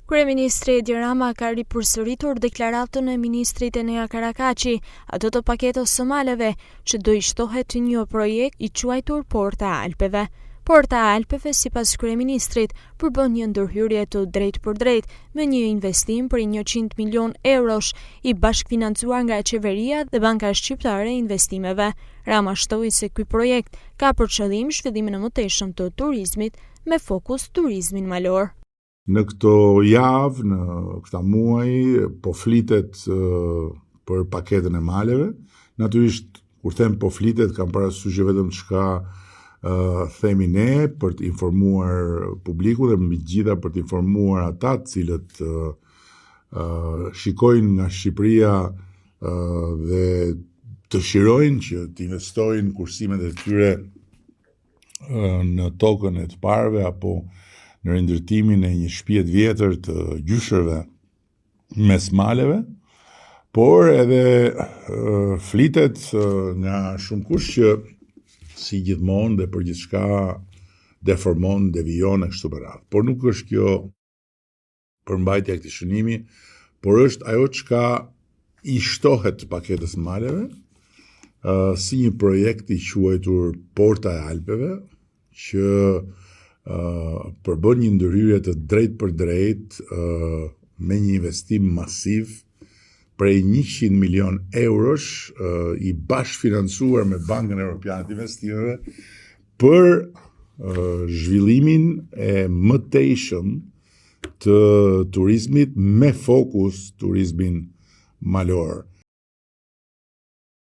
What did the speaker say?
Kryeministri Edi Rama ka ripërsëritur deklaratën e ministrit Enea Karakaçi, atë të paketës së maleve, që do i shtohet një projekt i quajtur Porta e Alpeve. Porta e Alpeve, sipas kryeministrit, përbën një ndërhyrje të drejtpërdrejtë me një investim prej 100 milionë eurosh, i bashkëfinancuar nga qeveria dhe Banka Shqiptare e Investimeve. Rama shtoi se ky projekt ka për qëllim zhvillimin e mëtejshëm të turizmit me fokus turizmin malor. Në këto javë, në këta muaj, po flitet për paketën e maleve. Natyrisht, kur them po flitet, kam parasysh jo vetëm çka themi ne për të informuar publikun dhe mbi të gjitha për të informuar ata të cilët shikojnë nga Shqipëria dhe dëshirojnë që të investojnë kursimet e tyre në tokën e të parëve apo në rindërtimin e një shtëpie të vjetër të gjyshërve mes maleve, por edhe flitet nga shumëkush që si gjithmonë dhe për gjithçka deformon, devijon e kështu me radhë. Por nuk është kjo përmbajtja e këtij shënimi, por është ajo çka i shtohet paketës maleve, si një projekt i quajtur Porta e Alpeve, që përbën një ndërhyrje të drejtpërdrejtë me një investim masiv prej 100 milion eurosh i bashkëfinancuar me Bankën Europiane të Investimeve për zhvillimin e mëtejshëm të turizmit me fokus turizmin malor.